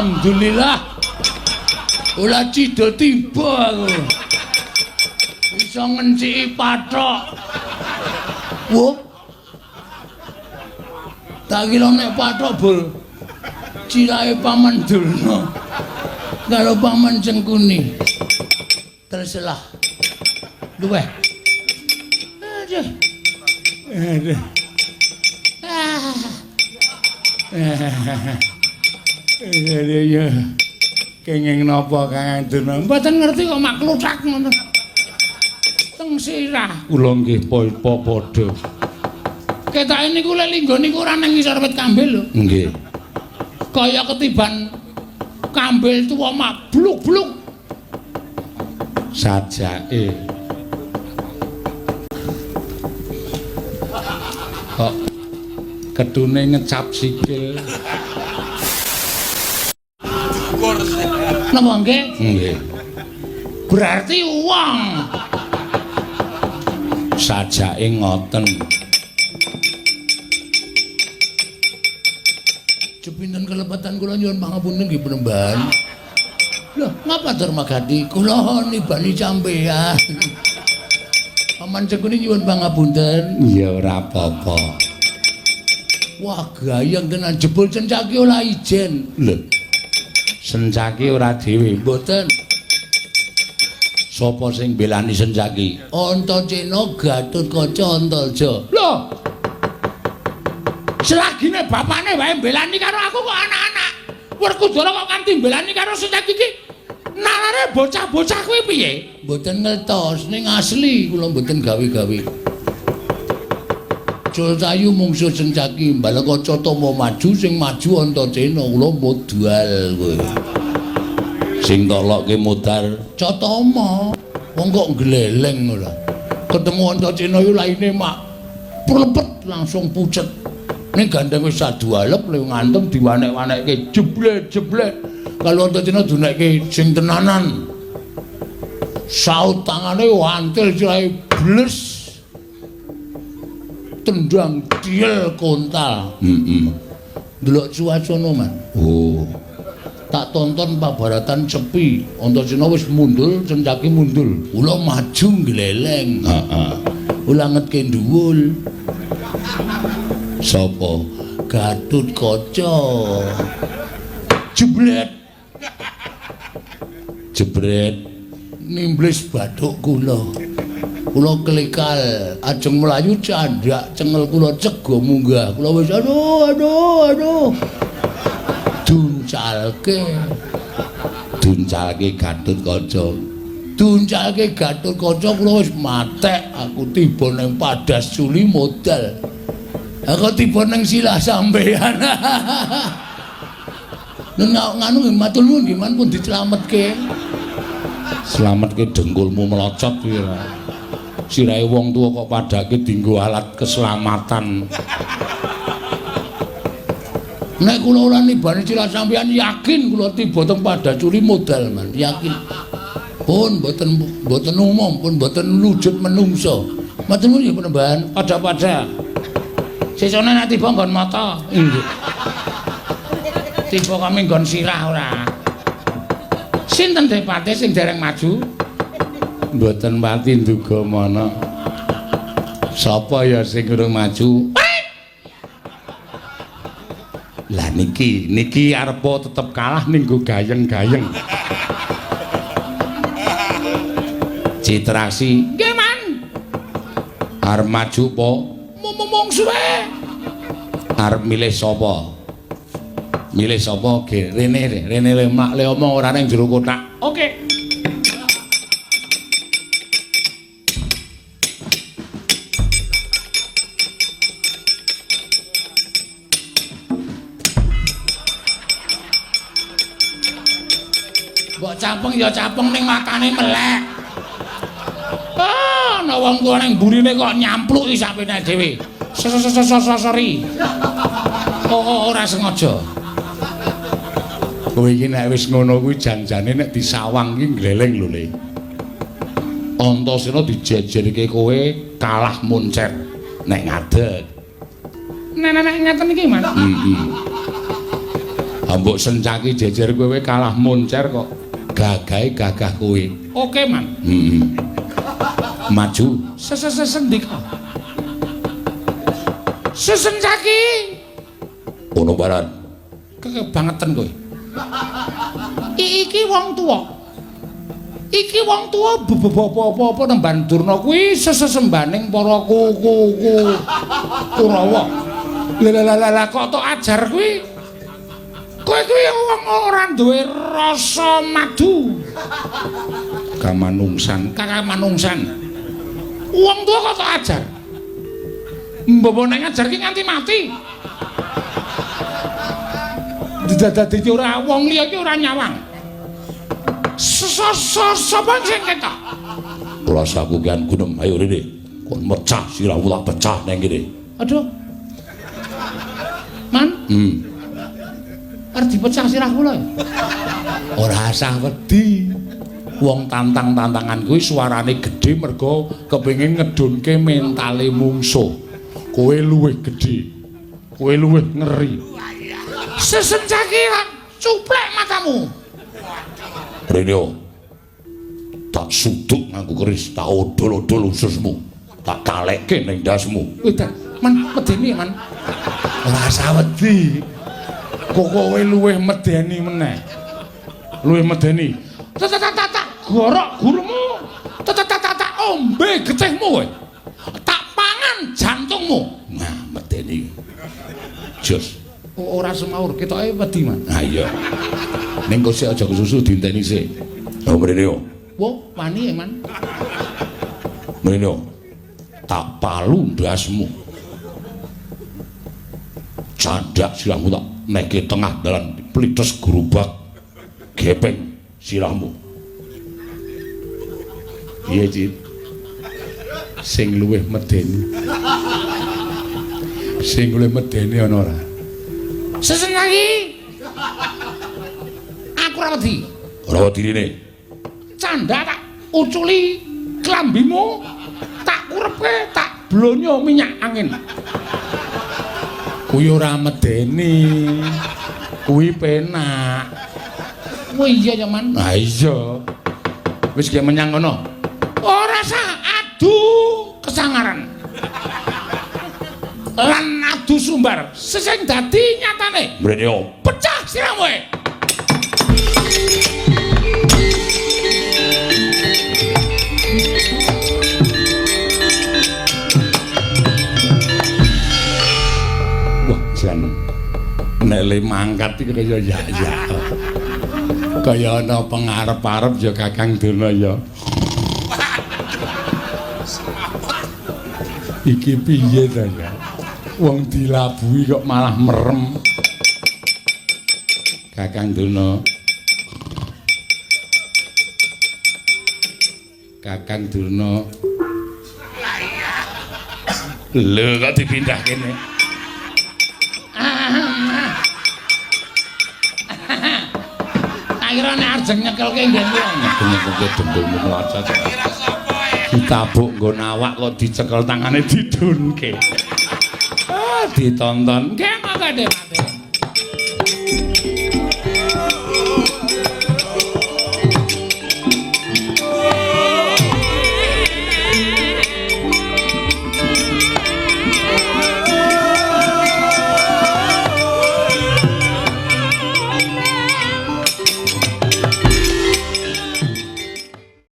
Alhamdulillah. Ora cida tiba aku. Iso ngenciki pathok. Wah. Tak kira nek pathok bol cirahe Paman Durna karo Paman Cengkuni. Terselah. Luweh. Aduh. Aduh. Ah. Iya. Kenging napa Kang Durna? Mboten ngerti kok mak kluthak ngoten. Teng sirah. Kula nggih padha. Ketake niku lek linggo niku ora nang ngisor wit kambil lho. Nggih. Kaya ketiban kambil tuwa mak bluk-bluk. Sajake. Kok ketune ngecap sikil. Napa nggih? Nggih. Berarti wong sajake ngoten. Jepinten kelepatan kula nyuwun pangapunten nggih Penemban. Lho, ngapa Darmagati? Kula nibali sampeyan. Paman Cengkuni nyuwun pangapunten. Ya ora apa-apa. Wah, gayeng tenan jebul Sencaki ora ijen. Lho. Sencaki ora dhewe. Mboten. Sapa sing mbelani Sencaki? Antasena Gatotkaca Antaja. Lho. Selagine bapane wae mbelani karo aku kok anak-anak. Werkudara kok kanthi mbelani karo Sencaki iki. Nalare bocah-bocah kuwi piye? Mboten ngertos ning asli kula mboten gawe-gawe. Joltayu mungsuh Sencaki mbaleka Catama maju sing maju Antasena kula modal kowe. Sing tolokke modar Catama. Wong kok gleleng ora. Ketemu Antasena iku laine mak plepet langsung pucet. Ning gandeng wis sadualep le ngantem diwanek-wanekke jeblet-jeblet. Kalau Antasena dunekke sing tenanan. Saut tangane wantil sirahe bles. Tendang diel kontal. Heeh. Ndelok cuacana, Man. Oh. Tak tonton pabaratan sepi. Antasena wis mundur, Sencaki mundur. Kula maju gleleng. Heeh. Kula ngetke dhuwul. Sapa? Gatotkaca. Jeblet. Jebret nimblis bathuk kula. Kula klikal ajeng mlayu candhak cengel kula cega munggah. Kula wis aduh aduh aduh. Duncalke. Duncalke Gatotkaca. Duncalke Gatotkaca kula wis matek aku tiba ning Padas Suli modal. Aku tiba ning silah sampeyan. Nganu nggih matur nuwun nggih man pun dislametke. Slametke dengkulmu melocot kuwi ora. Sirahe wong tuwa kok padake dienggo alat keselamatan. Nek kula ora nibani sirah sampeyan yakin kula tiba teng Padaculi modal man, yakin. Pun mboten umum, pun mboten wujud menungso. Matur nuwun nggih Penemban, padha-padha. Sesone nek tiba nggon mata. Nggih. Tiba kami nggon sirah ora. Sinten depate sing dereng maju? Mboten pati nduga mana. Sapa ya sing urung maju? Lah niki, niki arepa tetep kalah ning nggo gayeng-gayeng. Citrasi. Nggih, Man. Arep maju apa? Mungsuhe. Arep milih sapa? Milih sapa? Ge rene, rene le mak le omong ora ning jero kotak. Oke. Mbok capeng ya capeng ning matane melek. Ah, ana wong tuwa ning burine kok nyampluki sapine dhewe. Sorry. Oh, ora sengaja. Kowe iki nek wis ngono kuwi janjane nek disawang iki gleleng lho, Le. Antasena dijejerke kowe kalah moncer nek ngadeg. Nek nek ngeten iki, Mas. Heeh. Mbok sencaki jejer kowe kalah moncer kok. Gagahe gagah kowe. Oke, Man. Heeh. Maju. Sesesendika. Sesencaki. Ono baran. Kebangetan kowe. Iki wong tuwa. Iki wong tuwa bebapa-apa nemban Durna kuwi sesesembaning para kuku Kurawa. Lah lah lah kok tok ajar kuwi. Kowe kuwi wong ora duwe rasa madu. Kamanungsan, kamanungsan. Wong tuwa kok tok ajar. Mbok nek ngajar ki nganti mati. Dadi ora wong liya ki ora nyawang. Sapa sing ketok? Rasaku kian gunem, ayo rene. Kon mecah sirahmu tak pecah nang kene. Aduh. Man. Arep dipecah sirah kula ya? Ora usah wedi. Wong tantang-tantangan kuwi suarane gedhe mergo kepengin ngedunke mentale mungsuh. Kowe luwih gedhe. Kowe luwih ngeri. Sesencaki cuplek matamu. Rene. Tak suduk nganggo keris, tak odol-odol ususmu. Tak kalekke ning ndasmu. Wedan, Man, medeni Man. Ora usah wedi. Kok kowe luwih medeni meneh. Luwih medeni. Tak gorok gurumu. Tak ombe getihmu kowe. Tak pangan jantungmu. Nah, medeni. Jos. Ora semaur, ketoke wedi, Man. Ha iya. Ning kok sik aja kesusu dienteni sik. Oh, mrene yo. Wo, wani ya, Man. Mrene yo. Tak palu ndasmu. Candak sirahmu tak neke tengah dalan plites gerobak gepeng sirahmu. Piye, Cit? Sing luwih medeni. Sing luwih medeni ana ora? Sesenaki. Aku ora wedi. Ora wedi rene. Canda tak uculi klambimu, tak kurepke, tak blonyo minyak angin. Kuwi ora medeni. Kuwi penak. Oh iya ya, Man. Ha iya. Wis ge menyang kono. Ora sah adu kesangaran. Lan adu sumbar sing dadi nyatane. Mrene yo. Pecah sirahmu. Wah, jan. Nek le mangkat iki kaya ya ya. Kaya ana pengarep-arep ya Kakang Durna ya. Iki piye to ya? Wong dilabuhi kok malah merem. Kakang Durna. Kakang Durna. Lho kok dipindah kene? Tak kira nek arjeng nyekelke nggen kuwi. Nyekelke dendulmu mlacat. Ditabuk nggon awak kok dicekel tangane didunke. Ah, ditonton. Nggih, monggo Dik.